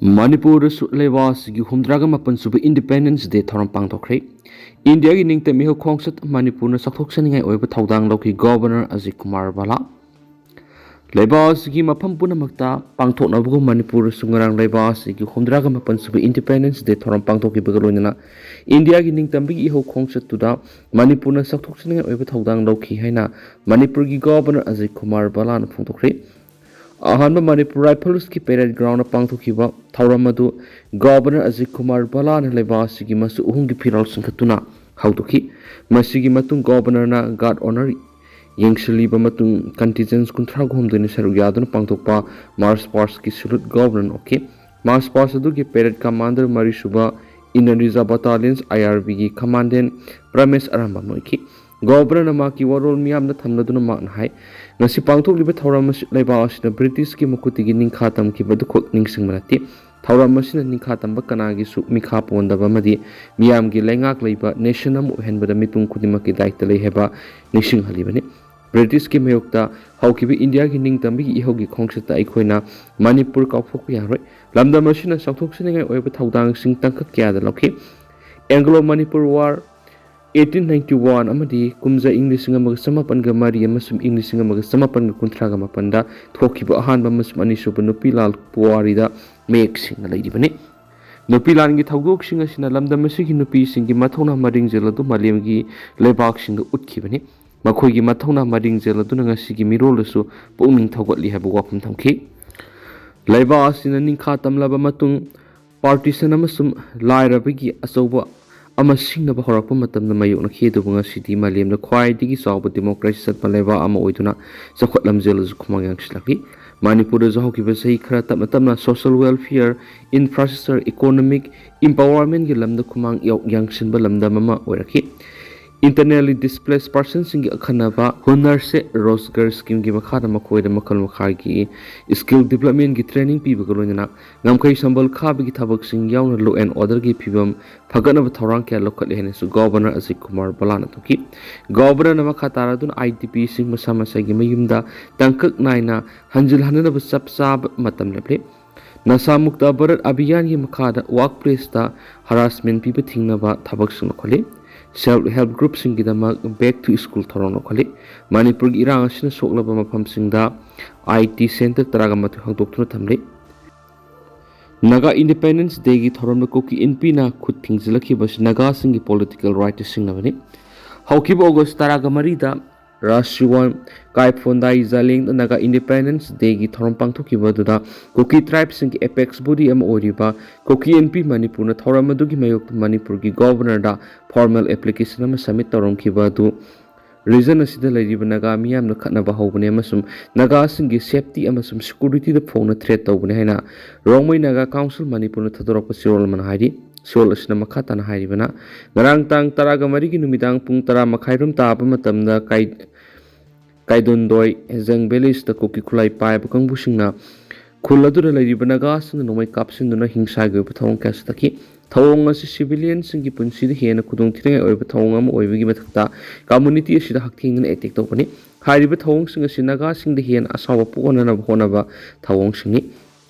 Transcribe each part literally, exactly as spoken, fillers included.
ꯃꯅꯤꯄꯨꯔꯗꯁꯨ ꯂꯩꯕꯥꯛ ꯑꯁꯤꯒꯤ ꯍꯨꯝꯗ꯭ꯔꯥꯒ ꯃꯥꯄꯟ ꯁꯨꯕ Independence Day ꯊꯧꯔꯝ ꯄꯥꯡꯊꯣꯛꯈ꯭ꯔꯦ꯫ ꯏꯟꯗꯤꯌꯥꯒꯤ ꯅꯤꯡꯇꯝꯕ ꯏꯍꯧ ꯈꯣꯡꯆꯠ ꯃꯅꯤꯄꯨꯔꯅ ꯆꯥꯎꯊꯣꯛꯆꯅꯤꯡꯉꯥꯏ ꯑꯣꯏꯕ ꯊꯧꯗꯥꯡ ꯂꯧꯈꯤ꯫ ꯒꯣꯚꯔꯅꯔ ꯑꯖꯤꯠ ꯀꯨꯃꯥꯔ ꯚꯜꯂꯥ꯫ ꯂꯩꯕꯥꯛ ꯑꯁꯤꯒꯤ ꯃꯐꯝ ꯄꯨꯝꯅꯃꯛꯇ ꯄꯥꯡꯊꯣꯛꯅꯕꯒꯨꯝ ꯃꯅꯤꯄꯨꯔꯗꯁꯨ ꯉꯔꯥꯡ ꯂꯩꯕꯥꯛ ꯑꯁꯤꯒꯤ ꯍꯨꯝꯗ꯭ꯔꯥꯒ ꯃꯥꯄꯟ ꯁꯨꯕ Independence Day ꯊꯧꯔꯝ ꯄꯥꯡꯊꯣꯛꯈꯤꯕꯒ ꯂꯣꯏꯅꯅ ꯏꯟꯗꯤꯌꯥꯒꯤ ꯅꯤꯡꯇꯝꯕꯒꯤ ꯏꯍꯧ ꯈꯣꯡꯆꯠꯇꯨꯗ ꯃꯅꯤꯄꯨꯔꯅ ꯆꯥꯎꯊꯣꯛꯆꯅꯤꯡꯉꯥꯏ ꯑꯣꯏꯕ ꯊꯧꯗꯥꯡ ꯂꯧꯈꯤ ꯍꯥꯏꯅ ꯃꯅꯤꯄꯨꯔꯒꯤ ꯒꯣꯚꯔꯅꯔ ꯑꯖꯤꯠ ꯀꯨꯃꯥꯔ ꯚꯜꯂꯥꯅ ꯐꯣꯡꯗꯣꯛꯈ꯭ꯔꯦ꯫ ꯑꯍꯥꯟꯕ ꯃꯅꯤꯄꯨꯔ ꯔꯥꯏꯐꯜꯁꯀꯤ parade ground ꯄꯥꯡꯊꯣꯛꯈꯤꯕ ꯊꯧꯔꯝ ꯑꯗꯨ ꯒꯣꯚꯔꯅꯔ ꯑꯖꯤꯠ ꯀꯨꯃꯥꯔ ꯚꯜꯂꯥꯅ ꯂꯩꯕꯥꯛ ꯑꯁꯤꯒꯤ ꯃꯆꯨ ꯑꯍꯨꯝꯒꯤ ꯐꯤꯔꯥꯜ ꯆꯤꯡꯈꯠꯇꯨꯅ ꯍꯧꯗꯣꯛꯈꯤ꯫ ꯃꯁꯤꯒꯤ ꯃꯇꯨꯡ ꯒꯣꯚꯔꯅꯔꯅ guard of honour ꯌꯦꯡꯁꯤꯜꯂꯤꯕ ꯃꯇꯨꯡ contingents ꯀꯨꯟꯊ꯭ꯔꯥꯒ ꯍꯨꯝꯗꯣꯏꯅ ꯁꯔꯨꯛ ꯌꯥꯗꯨꯅ ꯄꯥꯡꯊꯣꯛꯄ march pastꯀꯤ salute ꯒꯣꯚꯔꯅꯔꯅ ꯑꯣꯛꯈꯤ꯫ March past ꯑꯗꯨꯒꯤ parade commander ꯃꯔꯤꯁꯨꯕ Indian Reserve Battalions, IRBꯒꯤ commandant ꯄ꯭ꯔꯃꯦꯁ ꯑꯔꯥꯝꯕꯝꯅ ꯑꯣꯏꯈꯤ꯫ ꯒꯣꯚꯔꯅꯔꯅ ꯃꯍꯥꯛꯀꯤ ꯋꯥꯔꯣꯜ ꯃꯤꯌꯥꯝꯗ ꯊꯝꯂꯗꯨꯅ ꯃꯍꯥꯛꯅ ꯍꯥꯏ, ꯉꯁꯤ ꯄꯥꯡꯊꯣꯛꯂꯤꯕ ꯊꯧꯔꯝ ꯑꯁꯤ ꯂꯩꯕꯥꯛ ꯑꯁꯤꯅ ꯕ꯭ꯔꯤꯇꯤꯁꯀꯤ ꯃꯈꯨꯠꯇꯒꯤ ꯅꯤꯡꯈꯥ ꯇꯝꯈꯤꯕ ꯑꯗꯨꯈꯛ ꯅꯤꯡꯁꯤꯡꯕ ꯅꯠꯇꯦ꯫ ꯊꯧꯔꯝ ꯑꯁꯤꯅ ꯅꯤꯡꯈꯥ ꯇꯝꯕ ꯀꯅꯥꯒꯤꯁꯨ ꯃꯤꯈꯥ ꯄꯣꯟꯗꯕ ꯑꯃꯗꯤ ꯃꯤꯌꯥꯝꯒꯤ ꯂꯩꯉꯥꯛ ꯂꯩꯕ nation ꯑꯃ ꯑꯣꯏꯍꯟꯕꯗ ꯃꯤꯄꯨꯝ ꯈꯨꯗꯤꯡꯃꯛꯀꯤ ꯗꯥꯏꯇ ꯂꯩ ꯍꯥꯏꯕ ꯅꯤꯡꯁꯤꯡꯍꯜꯂꯤꯕꯅꯤ꯫ ꯕ꯭ꯔꯤꯇꯤꯁꯀꯤ ꯃꯥꯌꯣꯛꯇ ꯍꯧꯈꯤꯕ ꯏꯟꯗꯤꯌꯥꯒꯤ ꯅꯤꯡꯇꯝꯕꯒꯤ ꯏꯍꯧꯒꯤ ꯈꯣꯡꯆꯠꯇ ꯑꯩꯈꯣꯏꯅ ꯃꯅꯤꯄꯨꯔ ꯀꯥꯎꯊꯣꯛꯄ ꯌꯥꯔꯣꯏ꯫ ꯂꯝꯗꯝ ꯑꯁꯤꯅ ꯆꯥꯎꯊꯣꯛꯆꯅꯤꯡꯉꯥꯏ ꯑꯣꯏꯕ ꯊꯧꯗꯥꯡꯁꯤꯡ ꯇꯥꯡꯀꯛ ꯀꯌꯥꯗ ꯂꯧꯈꯤ꯫ Anglo Manipur War eighteen ninety one ꯑꯃꯗꯤ ꯀꯨꯝꯖꯥ ꯏꯪ ꯂꯤꯁꯤꯡ ꯑꯃꯒ ꯆꯃꯥꯄꯟꯒ ꯃꯔꯤ ꯑꯃꯁꯨꯡ ꯏꯪ ꯂꯤꯁꯤꯡ ꯑꯃꯒ ꯆꯃꯥꯄꯟꯒ ꯀꯨꯟꯊ꯭ꯔꯥꯒ ꯃꯥꯄꯟꯗ ꯊꯣꯛꯈꯤꯕ ꯑꯍꯥꯟꯕ ꯑꯃꯁꯨꯡ ꯑꯅꯤꯁꯨꯕ ꯅꯨꯄꯤ ꯂꯥꯜ ꯄꯨꯋꯥꯔꯤꯗ ꯃꯌꯦꯛ ꯁꯦꯡꯅ ꯂꯩꯔꯤꯕꯅꯤ꯫ ꯅꯨꯄꯤ ꯂꯥꯟꯒꯤ ꯊꯧꯗꯣꯛꯁꯤꯡ ꯑꯁꯤꯅ ꯂꯝꯗꯝ ꯑꯁꯤꯒꯤ ꯅꯨꯄꯤꯁꯤꯡꯒꯤ ꯃꯊꯧꯅꯥ ꯃꯔꯤꯡꯖꯦꯜ ꯑꯗꯨ ꯃꯥꯂꯦꯝꯒꯤ ꯂꯩꯕꯥꯛꯁꯤꯡꯗ ꯎꯠꯈꯤꯕꯅꯤ꯫ ꯃꯈꯣꯏꯒꯤ ꯃꯊꯧꯅꯥ ꯃꯔꯤꯡꯖꯦꯜ ꯑꯗꯨꯅ ꯉꯁꯤꯒꯤ ꯃꯤꯔꯣꯜꯗꯁꯨ ꯄꯨꯛꯅꯤꯡ ꯊꯧꯒꯠꯂꯤ ꯍꯥꯏꯕ ꯋꯥꯐꯝ ꯊꯝꯈꯤ꯫ ꯂꯩꯕꯥꯛ ꯑꯁꯤꯅ ꯅꯤꯡꯈꯥ ꯇꯝꯂꯕ ꯃꯇꯨꯡ partition ꯑꯃꯁꯨꯡ ꯂꯥꯏꯔꯕꯒꯤ ꯑꯆꯧꯕ ꯑꯃ ꯁꯤꯡꯅꯕ ꯍꯧꯔꯛꯄ ꯃꯇꯝꯗ ꯃꯥꯌꯣꯛꯅꯈꯤ, ꯑꯗꯨꯕꯨ ꯉꯁꯤꯗꯤ ꯃꯥꯂꯦꯝꯗ ꯈ꯭ꯋꯥꯏꯗꯒꯤ ꯆꯥꯎꯕ democracy ꯆꯠꯄ ꯂꯩꯕꯥꯛ ꯑꯃ ꯑꯣꯏꯗꯨꯅ ꯆꯥꯎꯈꯠ ꯂꯝꯖꯦꯜ ꯑꯁꯨ ꯈꯨꯃꯥꯡ ꯌꯥꯡꯁꯤꯜꯂꯛꯂꯤ꯫ ꯃꯅꯤꯄꯨꯔꯗꯁꯨ ꯍꯧꯈꯤꯕ ꯆꯍꯤ ꯈꯔ ꯇꯞꯅ ꯇꯞꯅ social welfare, infrastructure, economic empowermentꯀꯤ ꯂꯝꯗ ꯈꯨꯃꯥꯡ ꯌꯥꯎ-, ꯌꯥꯡꯁꯤꯟꯕ ꯂꯝꯗꯝ ꯑꯃ ꯑꯣꯏꯔꯛꯈꯤ꯫ Internally displaced personꯁꯤꯡꯒꯤ ꯑꯈꯟꯅꯕ ꯍꯨꯅꯔ ꯁꯦ ꯔꯣꯖꯒꯔ schemeꯒꯤ ꯃꯈꯥꯗ ꯃꯈꯣꯏꯗ ꯃꯈꯜ ꯃꯈꯥꯒꯤ skill developmentꯀꯤ training ꯄꯤꯕꯒ ꯂꯣꯏꯅꯅ ꯉꯝꯈꯩ ꯁꯝꯕꯜ ꯈꯥꯕꯒꯤ ꯊꯕꯛꯁꯤꯡ ꯌꯥꯎꯅ law and orderꯒꯤ ꯐꯤꯕꯝ ꯐꯒꯠꯅꯕ ꯊꯧꯔꯥꯡ ꯀꯌꯥ ꯂꯧꯈꯠꯂꯦ ꯍꯥꯏꯅꯁꯨ ꯒꯣꯚꯔꯅꯔ ꯑꯖꯤꯠ ꯀꯨꯃꯥꯔ ꯚꯜꯂꯥꯅ ꯇꯧꯈꯤ꯫ ꯒꯣꯚꯔꯅꯔꯅ ꯃꯈꯥ ꯇꯥꯔꯗꯨꯅ IDPꯁꯤꯡ ꯃꯁꯥ ꯃꯁꯥꯒꯤ ꯃꯌꯨꯝꯗ ꯇꯥꯡꯀꯛ ꯅꯥꯏꯅ ꯍꯟꯖꯤꯜꯍꯟꯅꯅꯕ ꯆꯞ ꯆꯥꯕ ꯃꯇꯝ ꯂꯦꯞꯂꯦ꯫ ꯅꯁꯥ ꯃꯨꯛꯇ ꯚꯥꯔꯠ ꯑꯚꯤꯌꯥꯟꯒꯤ ꯃꯈꯥꯗ ꯋꯥꯔꯛ ꯄ꯭ꯂꯦꯁꯇ ꯍꯔꯥꯁꯃꯦꯟ ꯄꯤꯕ ꯊꯤꯡꯅꯕ ꯊꯕꯛꯁꯤꯡ ꯂꯧꯈꯠꯂꯤ꯫ ꯁꯦꯜꯐ ꯍꯦꯜꯞ ꯒ꯭ꯔꯨꯞꯁꯤꯡꯒꯤꯗꯃꯛ ꯕꯦꯛ ꯇꯨ ꯁ꯭ꯀꯨꯜ ꯊꯧꯔꯝ ꯂꯧꯈꯠꯂꯤ꯫ ꯃꯅꯤꯄꯨꯔꯒꯤ ꯏꯔꯥꯡ ꯑꯁꯤꯅ ꯁꯣꯛꯂꯕ ꯃꯐꯝꯁꯤꯡꯗ ꯑꯥꯏ ꯇꯤ ꯁꯦꯟꯇꯔ ꯇꯔꯥꯒ ꯃꯥꯊꯣꯏ ꯍꯥꯡꯗꯣꯛꯇꯨꯅ ꯊꯝꯂꯤ꯫ ꯅꯥꯒꯥ ꯏꯟꯗꯤꯄꯦꯟꯗꯦꯟꯁ ꯗꯦꯒꯤ ꯊꯧꯔꯝꯗ ꯀꯨꯀꯤ ꯏꯟꯄꯤꯅ ꯈꯨꯠ ꯊꯤꯡꯖꯤꯜꯂꯛꯈꯤꯕ ꯑꯁꯤ ꯅꯥꯒꯥꯁꯤꯡꯒꯤ ꯄꯣꯂꯤꯇꯤꯀꯦꯜ ꯔꯥꯏꯠꯇ ꯁꯤꯡꯅꯕꯅꯤ꯫ ꯍꯧꯈꯤꯕ ꯑꯣꯒꯁ ꯇꯔꯥꯒ ꯃꯔꯤꯗ ꯔꯥꯁꯤꯋꯥꯟ ꯀꯥꯏꯐꯣꯟꯗꯥꯏ ꯖꯥꯂꯦꯡꯗ ꯅꯥꯒꯥ ꯏꯟꯗꯤꯄꯦꯟꯗꯦꯟꯁ ꯗꯦꯒꯤ ꯊꯧꯔꯝ ꯄꯥꯡꯊꯣꯛꯈꯤꯕ ꯑꯗꯨꯗ ꯀꯨꯀꯤ ꯇ꯭ꯔꯥꯏꯕꯁꯤꯡꯒꯤ ꯑꯦꯄꯦꯛꯁ ꯕꯣꯗꯤ ꯑꯃ ꯑꯣꯏꯔꯤꯕ ꯀꯨꯀꯤ ꯏꯟꯄꯤ ꯃꯅꯤꯄꯨꯔꯅ ꯊꯧꯔꯝ ꯑꯗꯨꯒꯤ ꯃꯥꯌꯣꯛꯇ ꯃꯅꯤꯄꯨꯔꯒꯤ ꯒꯣꯚꯔꯅꯔꯗ ꯐꯣꯔꯃꯦꯜ ꯑꯦꯄ꯭ꯂꯤꯀꯦꯁꯟ ꯑꯃ ꯁꯕꯃꯤꯠ ꯇꯧꯔꯝꯈꯤꯕ ꯑꯗꯨ ꯔꯤꯖꯟ ꯑꯁꯤꯗ ꯂꯩꯔꯤꯕ ꯅꯥꯒꯥ ꯃꯤꯌꯥꯝꯅ ꯈꯠꯅꯕ ꯍꯧꯕꯅꯤ ꯑꯃꯁꯨꯡ ꯅꯥꯒꯥꯁꯤꯡꯒꯤ ꯁꯦꯐꯇꯤ ꯑꯃꯁꯨꯡ ꯁꯦꯀ꯭ꯌꯨꯔꯤꯇꯤꯗ ꯐꯣꯡꯅ ꯊ꯭ꯔꯦꯠ ꯇꯧꯕꯅꯤ ꯍꯥꯏꯅ ꯔꯣꯡꯃꯩ ꯅꯥꯒꯥ ꯀꯥꯎꯟꯁꯤꯜ ꯃꯅꯤꯄꯨꯔꯅ ꯊꯥꯗꯣꯔꯛꯄ ꯆꯦꯔꯣꯜ ꯑꯃꯅ ꯍꯥꯏꯔꯤ꯫ ꯆꯦꯔꯣꯜ ꯑꯁꯤꯅ ꯃꯈꯥ ꯇꯥꯅ ꯍꯥꯏꯔꯤꯕꯅ, ꯉꯔꯥꯡ ꯇꯥꯡ ꯇꯔꯥꯒ ꯃꯔꯤꯒꯤ ꯅꯨꯃꯤꯗꯥꯡ ꯄꯨꯡ ꯇꯔꯥ ꯃꯈꯥꯏꯔꯣꯝ ꯇꯥꯕ ꯃꯇꯝꯗ ꯀꯥꯏ-, ꯀꯥꯏꯗꯣꯟꯗꯣꯏ ꯍꯦꯖꯪ ꯚꯤꯂꯦꯖꯇ ꯀꯨꯀꯤ ꯈꯨꯠꯂꯥꯏ ꯄꯥꯏꯕ ꯀꯥꯡꯕꯨꯁꯤꯡꯅ ꯈꯨꯜ ꯑꯗꯨꯗ ꯂꯩꯔꯤꯕ ꯅꯥꯒꯥꯁꯤꯡꯅ ꯅꯣꯡꯃꯩ ꯀꯥꯞꯁꯤꯟꯗꯨꯅ ꯍꯤꯡꯁꯥꯒꯤ ꯑꯣꯏꯕ ꯊꯧꯑꯣꯡ ꯀꯌꯥ ꯆꯠꯊꯈꯤ꯫ ꯊꯧꯑꯣꯡ ꯑꯁꯤ ꯁꯤꯚꯤꯂꯤꯌꯟꯁꯤꯡꯒꯤ ꯄꯨꯟꯁꯤꯗ ꯍꯦꯟꯅ ꯈꯨꯗꯣꯡꯊꯤꯅꯤꯡꯉꯥꯏ ꯑꯣꯏꯕ ꯊꯧꯑꯣꯡ ꯑꯃ ꯑꯣꯏꯕꯒꯤ ꯃꯊꯛꯇ ꯀꯝꯃꯨꯅꯤꯇꯤ ꯑꯁꯤꯗ ꯍꯛꯊꯦꯡꯅꯅ ꯑꯦꯇꯦꯛ ꯇꯧꯕꯅꯤ꯫ ꯍꯥꯏꯔꯤꯕ ꯊꯧꯑꯣꯡꯁꯤꯡ ꯑꯁꯤ ꯅꯥꯒꯥꯁꯤꯡꯗ ꯍꯦꯟꯅ ꯑꯁꯥꯎꯕ ꯄꯣꯛꯍꯟꯅꯕ ꯍꯣꯠꯅꯕ ꯊꯧꯑꯣꯡꯁꯤꯡꯅꯤ꯫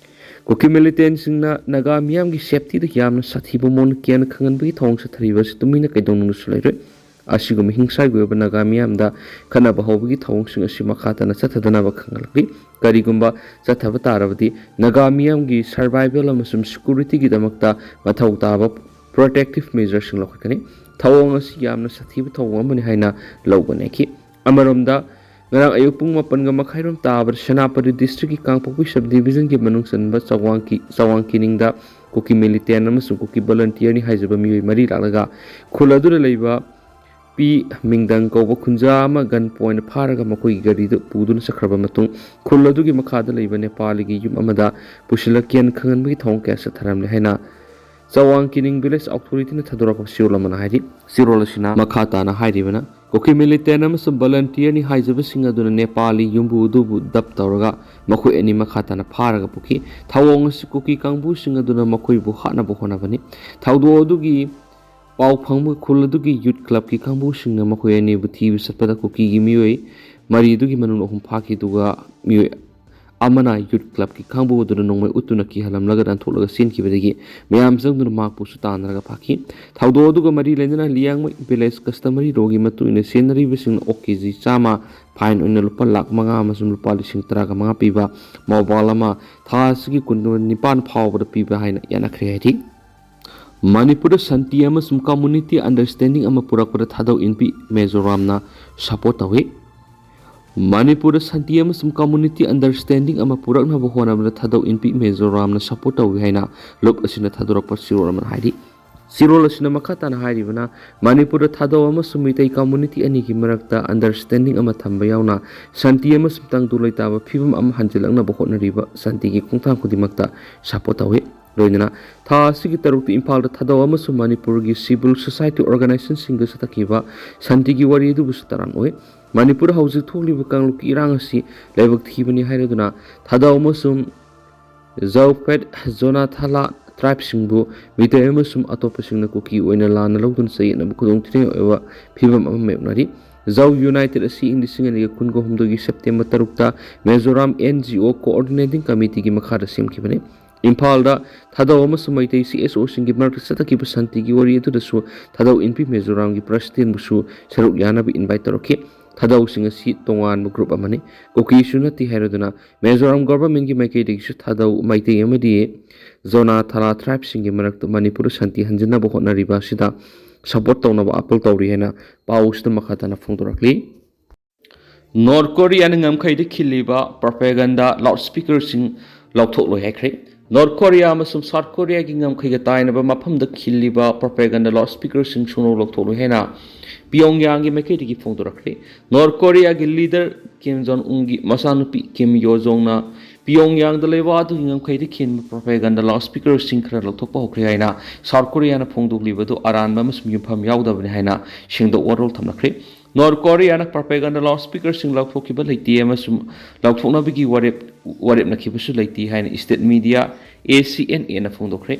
ꯀꯨꯀꯤ ꯃꯤꯂꯤꯇꯦꯟꯁꯤꯡꯅ ꯅꯥꯒꯥ ꯃꯤꯌꯥꯝꯒꯤ ꯁꯦꯐꯇꯤꯗ ꯌꯥꯝꯅ ꯁꯥꯊꯤꯕ ꯃꯑꯣꯡꯗ ꯀꯤꯍꯟ ꯈꯪꯍꯟꯕꯒꯤ ꯊꯧꯑꯣꯡ ꯆꯠꯊꯔꯤꯕ ꯑꯁꯤ ꯇꯨꯃꯤꯟꯅ ꯀꯩꯗꯧꯅꯨꯡꯗꯁꯨ ꯂꯩꯔꯣꯏ꯫ ꯑꯁꯤꯒꯨꯝꯕ ꯍꯤꯡꯁꯥꯒꯤ ꯑꯣꯏꯕ ꯅꯥꯒꯥ ꯃꯤꯌꯥꯝꯗ ꯈꯠꯅꯕ ꯍꯧꯕꯒꯤ ꯊꯧꯑꯣꯡꯁꯤꯡ ꯑꯁꯤ ꯃꯈꯥ ꯇꯥꯅ ꯆꯠꯊꯗꯅꯕ ꯈꯪꯍꯜꯂꯛꯂꯤ꯫ ꯀꯔꯤꯒꯨꯝꯕ ꯆꯠꯊꯕ ꯇꯥꯔꯕꯗꯤ ꯅꯥꯒꯥ ꯃꯤꯌꯥꯝꯒꯤ ꯁꯔꯚꯥꯏꯚꯦꯜ ꯑꯃꯁꯨꯡ ꯁꯦꯀ꯭ꯌꯨꯔꯤꯇꯤꯒꯤꯗꯃꯛꯇ ꯃꯊꯧ ꯇꯥꯕ ꯄ꯭ꯔꯣꯇꯦꯛꯇꯤꯚ ꯃꯦꯖꯔꯁꯤꯡ ꯂꯧꯈꯠꯀꯅꯤ꯫ ꯊꯧꯑꯣꯡ ꯑꯁꯤ ꯌꯥꯝꯅ ꯁꯥꯊꯤꯕ ꯊꯧꯑꯣꯡ ꯑꯃꯅꯤ ꯍꯥꯏꯅ ꯂꯧꯕ ꯅꯩꯈꯤ꯫ ꯑꯃꯔꯣꯝꯗ, ꯉꯔꯥꯡ ꯑꯌꯨꯛ ꯄꯨꯡ ꯃꯥꯄꯟꯒ ꯃꯈꯥꯏꯔꯣꯝ ꯇꯥꯕꯗ ꯁꯦꯅꯥꯄꯇꯤ ꯗꯤꯁꯇ꯭ꯔꯤꯛꯀꯤ ꯀꯥꯡꯄꯣꯛꯄꯤ ꯁꯕ ꯗꯤꯕꯤꯖꯟꯒꯤ ꯃꯅꯨꯡ ꯆꯟꯕ ꯆꯋꯥꯡꯀꯤ-, ꯆꯋꯥꯡ ꯀꯤꯅꯤꯡꯗ ꯀꯨꯀꯤ ꯃꯤꯂꯤꯇꯦꯟ ꯑꯃꯁꯨꯡ ꯀꯨꯀꯤ ꯚꯣꯂꯟꯇꯤꯌꯔꯅꯤ ꯍꯥꯏꯖꯕ ꯃꯤꯑꯣꯏ ꯃꯔꯤ ꯂꯥꯛꯂꯒ ꯈꯨꯜ ꯑꯗꯨꯗ ꯂꯩꯕ ꯄꯤ ꯃꯤꯡꯗꯪ ꯀꯧꯕ ꯈꯨꯟꯖꯥ ꯑꯃ ꯒꯟ ꯄꯣꯏꯟ ꯐꯥꯔꯒ ꯃꯈꯣꯏꯒꯤ ꯒꯥꯔꯤꯗꯨ ꯄꯨꯗꯨꯅ ꯆꯠꯈ꯭ꯔꯕ ꯃꯇꯨꯡ, ꯈꯨꯜ ꯑꯗꯨꯒꯤ ꯃꯈꯥꯗ ꯂꯩꯕ ꯅꯦꯄꯥꯂꯤꯒꯤ ꯌꯨꯝ ꯑꯃꯗ ꯄꯨꯁꯤꯜꯂꯛꯀꯦꯅ ꯈꯪꯍꯟꯕꯒꯤ ꯊꯧꯑꯣꯡ ꯀꯌꯥ ꯆꯠꯊꯔꯝꯂꯦ ꯍꯥꯏꯅ ꯆꯋꯥꯡ ꯀꯤꯅꯤꯡ ꯚꯤꯂꯦꯖ ꯑꯣꯊꯣꯔꯤꯇꯤꯅ ꯊꯥꯗꯣꯔꯛꯄ ꯆꯦꯔꯣꯜ ꯑꯃꯅ ꯍꯥꯏꯔꯤ꯫ ꯆꯦꯔꯣꯜ ꯑꯁꯤꯅ ꯃꯈꯥ ꯇꯥꯅ ꯍꯥꯏꯔꯤꯕꯅ, ꯀꯨꯀꯤ ꯃꯤꯂꯤꯇꯦꯟ ꯑꯃꯁꯨꯡ ꯚꯣꯂꯟꯇꯤꯌꯔꯅꯤ ꯍꯥꯏꯖꯕꯁꯤꯡ ꯑꯗꯨꯅ ꯅꯦꯄꯥꯂꯤ ꯌꯨꯝꯕꯨ ꯑꯗꯨꯕꯨ ꯗꯞ ꯇꯧꯔꯒ ꯃꯈꯣꯏ ꯑꯅꯤ ꯃꯈꯥ ꯇꯥꯅ ꯐꯥꯔꯒ ꯄꯨꯈꯤ꯫ ꯊꯧꯑꯣꯡ ꯑꯁꯤ ꯀꯨꯀꯤ ꯀꯥꯡꯕꯨꯁꯤꯡ ꯑꯗꯨꯅ ꯃꯈꯣꯏꯕꯨ ꯍꯥꯠꯅꯕ ꯍꯣꯠꯅꯕꯅꯤ꯫ ꯊꯧꯗꯣꯛ ꯑꯗꯨꯒꯤ ꯄꯥꯎ ꯐꯪꯕ ꯈꯨꯜ ꯑꯗꯨꯒꯤ ꯌꯨꯠ ꯀ꯭ꯂꯕꯀꯤ ꯀꯥꯡꯕꯨꯁꯤꯡꯅ ꯃꯈꯣꯏ ꯑꯅꯤꯕꯨ ꯊꯤꯕ ꯆꯠꯄꯗ ꯀꯨꯀꯤꯒꯤ ꯃꯤꯑꯣꯏ ꯃꯔꯤ ꯑꯗꯨꯒꯤ ꯃꯅꯨꯡꯗ ꯑꯍꯨꯝ ꯐꯥꯈꯤ, ꯑꯗꯨꯒ ꯃꯤꯑꯣꯏ ꯑꯃꯅ ꯌꯨꯠ ꯀ꯭ꯂꯕꯀꯤ ꯈꯥꯡꯕꯣꯛ ꯑꯗꯨꯗ ꯅꯣꯡꯃꯩ ꯎꯠꯇꯨꯅ ꯀꯤꯍꯜꯂꯝꯂꯒ ꯅꯥꯟꯊꯣꯛꯂꯒ ꯆꯦꯟꯈꯤꯕꯗꯒꯤ ꯃꯌꯥꯝ ꯆꯪꯗꯨꯅ ꯃꯍꯥꯛꯄꯨꯁꯨ ꯇꯥꯟꯅꯔꯒ ꯐꯥꯈꯤ꯫ ꯊꯧꯗꯣꯛ ꯑꯗꯨꯒ ꯃꯔꯤ ꯂꯩꯅꯅ ꯂꯤꯌꯥꯡꯃꯩ village customary law ꯒꯤ ꯃꯇꯨꯡ ꯏꯟꯅ ꯁꯦꯟꯅꯔꯤꯕꯁꯤꯡꯅ ꯑꯣꯛ ꯀꯦ ꯖꯤ ꯆꯥꯝꯃ, fine ꯑꯣꯏꯅ ꯂꯨꯄꯥ ꯂꯥꯈ ꯃꯉꯥ ꯑꯃꯁꯨꯡ ꯂꯨꯄꯥ ꯂꯤꯁꯤꯡ ꯇꯔꯥꯒ ꯃꯉꯥ ꯄꯤꯕ mobile ꯑꯃ ꯊꯥ ꯑꯁꯤꯒꯤ ꯀꯨꯟꯅꯤꯄꯥꯟ ꯐꯥꯎꯕꯗ ꯄꯤꯕ ꯍꯥꯏꯅ ꯌꯥꯅꯈ꯭ꯔꯦ ꯍꯥꯏꯔꯤ꯫ ꯃꯅꯤꯄꯨꯔꯗ ꯁꯥꯟꯇꯤ ꯑꯃꯁꯨꯡ community understanding ꯑꯃ ꯄꯨꯔꯛꯄꯗ ꯊꯥꯗꯧ ꯏꯟꯄꯤ ꯃꯤꯖꯣꯔꯥꯝꯅ support ꯇꯧꯏ꯫ ꯃꯅꯤꯄꯨꯔꯗ ꯁꯥꯟꯇꯤ ꯑꯃꯁꯨꯡ community understanding ꯑꯃ ꯄꯨꯔꯛꯅꯕ ꯍꯣꯠꯅꯕꯗ ꯊꯥꯗꯧ ꯏꯟꯄꯤ ꯃꯤꯖꯣꯔꯥꯝꯅ support ꯇꯧꯏ ꯍꯥꯏꯅ ꯂꯨꯞ ꯑꯁꯤꯅ ꯊꯥꯗꯣꯔꯛꯄ ꯆꯦꯔꯣꯜ ꯑꯃꯅ ꯍꯥꯏꯔꯤ꯫ ꯆꯦꯔꯣꯜ ꯑꯁꯤꯅ ꯃꯈꯥ ꯇꯥꯅ ꯍꯥꯏꯔꯤꯕꯅ, ꯃꯅꯤꯄꯨꯔꯗ ꯊꯥꯗꯧ ꯑꯃꯁꯨꯡ ꯃꯤꯇꯩ community ꯑꯅꯤꯒꯤ ꯃꯔꯛꯇ understanding ꯑꯃ ꯊꯝꯕ ꯌꯥꯎꯅ ꯁꯥꯟꯇꯤ ꯑꯃꯁꯨꯡ ꯇꯪꯗꯨ ꯂꯩꯇꯥꯕ ꯐꯤꯕꯝ ꯑꯃ ꯍꯟꯖꯤꯜꯂꯛꯅꯕ ꯍꯣꯠꯅꯔꯤꯕ ꯁꯥꯟꯇꯤꯒꯤ ꯈꯣꯡꯊꯥꯡ ꯈꯨꯗꯤꯡꯃꯛꯇ support ꯇꯧꯏ꯫ ꯂꯣꯏꯅꯅ ꯊꯥ ꯑꯁꯤꯒꯤ ꯇꯔꯨꯛꯇ ꯏꯝꯐꯥꯜꯗ ꯊꯥꯗꯧ ꯑꯃꯁꯨꯡ ꯃꯅꯤꯄꯨꯔꯒꯤ civil society organization ꯁꯤꯡꯒ ꯆꯠꯊꯈꯤꯕ ꯁꯥꯟꯇꯤꯒꯤ ꯋꯥꯔꯤ ꯑꯗꯨꯕꯨꯁꯨ ꯇꯔꯥꯝꯅ ꯑꯣꯏ꯫ ꯃꯅꯤꯄꯨꯔꯗ ꯍꯧꯖꯤꯛ ꯊꯣꯛꯂꯤꯕ ꯀꯥꯡꯂꯨꯞꯀꯤ ꯏꯔꯥꯡ ꯑꯁꯤ ꯂꯥꯏꯕꯛ ꯊꯤꯕꯅꯤ ꯍꯥꯏꯔꯗꯨꯅ ꯊꯥꯗꯧ ꯑꯃꯁꯨꯡ ꯖꯧꯐꯦꯠ ꯖꯣꯅꯥꯊꯥꯂꯥ tribe ꯁꯤꯡꯕꯨ ꯃꯤꯇꯩ ꯑꯃꯁꯨꯡ ꯑꯇꯣꯞꯄꯁꯤꯡꯅ ꯀꯨꯀꯤ ꯑꯣꯏꯅ ꯂꯥꯟꯅ ꯂꯧꯗꯨꯅ ꯆꯌꯦꯠꯅꯕ ꯈꯨꯗꯣꯡꯊꯤꯅꯤꯡꯉꯥꯏ ꯑꯣꯏꯕ ꯐꯤꯕꯝ ꯑꯃ ꯃꯥꯌꯣꯛꯅꯔꯤ꯫ ꯖꯧ United ꯑꯁꯤ ꯏꯪ ꯂꯤꯁꯤꯡ ꯑꯅꯤꯒ ꯀꯨꯟꯒ ꯍꯨꯝꯗꯣꯏꯒꯤ September ꯇꯔꯨꯛꯇ Mizoram N G O Coordinating Committee ꯒꯤ ꯃꯈꯥꯗ ꯁꯦꯝꯈꯤꯕꯅꯤ꯫ ꯏꯝꯐꯥꯜꯗ ꯊꯥꯗꯧ ꯑꯃꯁꯨꯡ ꯃꯩꯇꯩ C S O ꯁꯤꯡꯒꯤ ꯃꯔꯛꯇ ꯆꯠꯊꯈꯤꯕ ꯁꯥꯟꯇꯤꯒꯤ ꯋꯥꯔꯤ ꯑꯗꯨꯗꯁꯨ ꯊꯥꯗꯧ ꯏꯟꯄꯤ ꯃꯤꯖꯣꯔꯥꯝꯒꯤ president ꯕꯨꯁꯨ ꯁꯔꯨꯛ ꯌꯥꯅꯕ invite ꯇꯧꯔꯛꯈꯤ꯫ ꯊꯥꯗꯧꯁꯤꯡ ꯑꯁꯤ ꯇꯣꯉꯥꯟꯕ group ꯑꯃꯅꯤ, ꯀꯨꯀꯤꯁꯨ ꯅꯠꯇꯦ ꯍꯥꯏꯔꯗꯨꯅ ꯃꯤꯖꯣꯔꯥꯝ government ꯀꯤ ꯃꯥꯏꯀꯩꯗꯒꯤꯁꯨ ꯊꯥꯗꯧ ꯃꯩꯇꯩ ꯑꯃꯗꯤ ꯖꯣꯅꯥ ꯊꯥꯂꯥ tribe ꯁꯤꯡꯒꯤ ꯃꯔꯛꯇ ꯃꯅꯤꯄꯨꯔꯗ ꯁꯥꯟꯇꯤ ꯍꯟꯖꯤꯟꯅꯕ ꯍꯣꯠꯅꯔꯤꯕ ꯑꯁꯤꯗ support ꯇꯧꯅꯕ appeal ꯇꯧꯔꯤ ꯍꯥꯏꯅ ꯄꯥꯎ ꯑꯁꯤꯗ ꯃꯈꯥ ꯇꯥꯅ ꯐꯣꯡꯗꯣꯔꯛꯂꯤ꯫ ꯅꯣꯔꯠ ꯀꯣꯔꯤꯌꯥꯅ ꯉꯝꯈꯩꯗ ꯈꯤꯜꯂꯤꯕ propaganda loudspeaker ꯁꯤꯡ ꯂꯧꯊꯣꯛꯂꯣꯏ ꯍꯥꯏꯈ꯭ꯔꯦ꯫ ꯅꯣꯔꯠ ꯀꯣꯔꯤꯌꯥ ꯑꯃꯁꯨꯡ ꯁꯥꯎꯠ ꯀꯣꯔꯤꯌꯥꯒꯤ ꯉꯝꯈꯩꯒ ꯇꯥꯏꯅꯕ ꯃꯐꯝꯗ ꯈꯤꯜꯂꯤꯕ propaganda loudspeaker ꯁꯤꯡ ꯁꯨꯡꯂꯧ ꯂꯧꯊꯣꯛꯂꯣꯏ ꯍꯥꯏꯅ ꯄꯤꯌꯣꯡꯌꯥꯡꯒꯤ ꯃꯥꯏꯀꯩꯗꯒꯤ ꯐꯣꯡꯗꯣꯔꯛꯈ꯭ꯔꯦ꯫ ꯅꯣꯔꯠ ꯀꯣꯔꯤꯌꯥꯒꯤ leader ꯀꯤꯝ ꯖꯣꯡ ꯎꯟꯒꯤ ꯃꯆꯥꯅꯨꯄꯤ ꯀꯤꯝ ꯌꯣ ꯖꯣꯡꯅ ꯄꯤꯌꯣꯡꯌꯥꯡꯗ ꯂꯩꯕ ꯑꯗꯨꯒꯤ ꯉꯝꯈꯩꯗ ꯈꯤꯟꯕ propaganda loudspeaker ꯁꯤꯡ ꯈꯔ ꯂꯧꯊꯣꯛꯄ ꯍꯧꯈ꯭ꯔꯦ ꯍꯥꯏꯅ ꯁꯥꯎꯠ ꯀꯣꯔꯤꯌꯥꯅ ꯐꯣꯡꯗꯣꯛꯂꯤꯕ ꯑꯗꯨ ꯑꯔꯥꯟꯕ ꯑꯃꯁꯨꯡ ꯌꯨꯝꯐꯝ ꯌꯥꯎꯗꯕꯅꯤ ꯍꯥꯏꯅ ꯁꯦꯡꯗꯣꯛ ꯋꯥꯔꯣꯜ ꯊꯝꯂꯛꯈ꯭ꯔꯦ꯫ ꯅꯣꯔꯠ ꯀꯣꯔꯤꯌꯥꯅ propaganda loudspeaker ꯁꯤꯡ ꯂꯧꯊꯣꯛꯈꯤꯕ ꯂꯩꯇꯦ ꯑꯃꯁꯨꯡ ꯂꯧꯊꯣꯛꯅꯕꯒꯤ ꯋꯥꯔꯦꯞ, ꯋꯥꯔꯦꯞꯅꯈꯤꯕꯁꯨ ꯂꯩꯇꯦ ꯍꯥꯏꯅ state media A C N A ꯅ ꯐꯣꯡꯗꯣꯛꯈ꯭ꯔꯦ꯫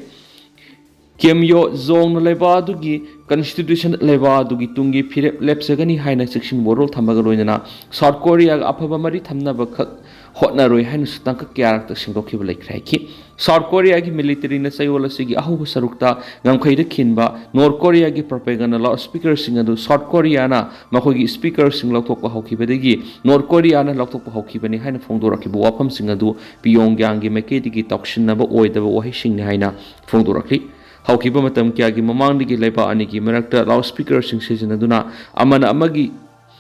ꯀꯤꯝ ꯌꯣ ꯖꯣꯡꯅ ꯂꯩꯕꯥꯛ ꯑꯗꯨꯒꯤ constitution, ꯂꯩꯕꯥꯛ ꯑꯗꯨꯒꯤ ꯇꯨꯡꯒꯤ ꯐꯤꯔꯦꯞ ꯂꯦꯞꯆꯒꯅꯤ ꯍꯥꯏꯅ ꯆꯦꯛꯁꯤꯟ ꯋꯥꯔꯣꯜ ꯊꯝꯕꯒ ꯂꯣꯏꯅꯅ ꯁꯥꯎꯠ ꯀꯣꯔꯤꯌꯥꯒ ꯑꯐꯕ ꯃꯔꯤ ꯊꯝꯅꯕ ꯈꯛ ꯍꯣꯠꯅꯔꯣꯏ ꯍꯥꯏꯅꯁꯨ ꯇꯥꯡꯀꯛ ꯀꯌꯥꯔꯛꯇ ꯁꯦꯡꯗꯣꯛꯈꯤꯕ ꯂꯩꯈ꯭ꯔꯦ ꯍꯥꯏꯈꯤ꯫ ꯁꯥꯎꯠ ꯀꯣꯔꯤꯌꯥꯒꯤ ꯃꯤꯂꯤꯇꯔꯤꯅ ꯆꯌꯣꯜ ꯑꯁꯤꯒꯤ ꯑꯍꯧꯕ ꯁꯔꯨꯛꯇ ꯉꯝꯈꯩꯗ ꯈꯤꯟꯕ ꯅꯣꯔꯠ ꯀꯣꯔꯤꯌꯥꯒꯤ ꯄ꯭ꯔꯣꯄꯦꯒꯟꯗ ꯂꯥꯎꯠ ꯁ꯭ꯄꯤꯀꯔꯁꯤꯡ ꯑꯗꯨ ꯁꯥꯎꯠ ꯀꯣꯔꯤꯌꯥꯅ ꯃꯈꯣꯏꯒꯤ ꯁ꯭ꯄꯤꯀꯔꯁꯤꯡ ꯂꯧꯊꯣꯛꯄ ꯍꯧꯈꯤꯕꯗꯒꯤ ꯅꯣꯔꯠ ꯀꯣꯔꯤꯌꯥꯅ ꯂꯧꯊꯣꯛꯄ ꯍꯧꯈꯤꯕꯅꯤ ꯍꯥꯏꯅ ꯐꯣꯡꯗꯣꯔꯛꯈꯤꯕ ꯋꯥꯐꯝꯁꯤꯡ ꯑꯗꯨ ꯄꯤꯌꯣꯡꯌꯥꯡꯒꯤ ꯃꯥꯏꯀꯩꯗꯒꯤ ꯇꯥꯎꯁꯤꯟꯅꯕ ꯑꯣꯏꯗꯕ ꯋꯥꯍꯩꯁꯤꯡꯅꯤ ꯍꯥꯏꯅ ꯐꯣꯡꯗꯣꯔꯛꯈꯤ꯫ ꯍꯧꯈꯤꯕ ꯃꯇꯝ ꯀꯌꯥꯒꯤ ꯃꯃꯥꯡꯗꯒꯤ ꯂꯩꯕꯥꯛ ꯑꯅꯤꯒꯤ ꯃꯔꯛꯇ ꯂꯥꯎꯠ ꯁ꯭ꯄꯤꯀꯔꯁꯤꯡ ꯁꯤꯖꯤꯟꯅꯗꯨꯅ ꯑꯃꯅ ꯑꯃꯒꯤ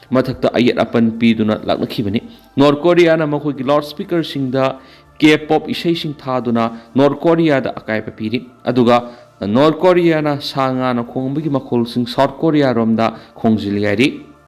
ꯃꯊꯛꯇ ꯑꯌꯦꯠ ꯑꯄꯟ ꯄꯤꯗꯨꯅ ꯂꯥꯛꯅꯈꯤꯕꯅꯤ꯫ ꯅꯣꯔꯠ ꯀꯣꯔꯤꯌꯥꯅ ꯃꯈꯣꯏꯒꯤ ꯂꯥꯎꯠ ꯁ꯭ꯄꯤꯀꯔꯁꯤꯡꯗ ꯀꯦ ꯄꯣꯞ ꯏꯁꯩꯁꯤꯡ ꯊꯥꯗꯨꯅ ꯅꯣꯔꯠ ꯀꯣꯔꯤꯌꯥꯗ ꯑꯀꯥꯏꯕ ꯄꯤꯔꯤ꯫ ꯑꯗꯨꯒ ꯅꯣꯔꯠ ꯀꯣꯔꯤꯌꯥꯅ ꯁꯥ ꯉꯥꯅ ꯈꯣꯡꯕꯒꯤ ꯃꯈꯣꯜꯁꯤꯡ ꯁꯥꯎꯠ ꯀꯣꯔꯤꯌꯥꯔꯣꯝꯗ ꯈꯣꯡꯖꯤꯜꯂꯤ ꯍꯥꯏꯔꯤ꯫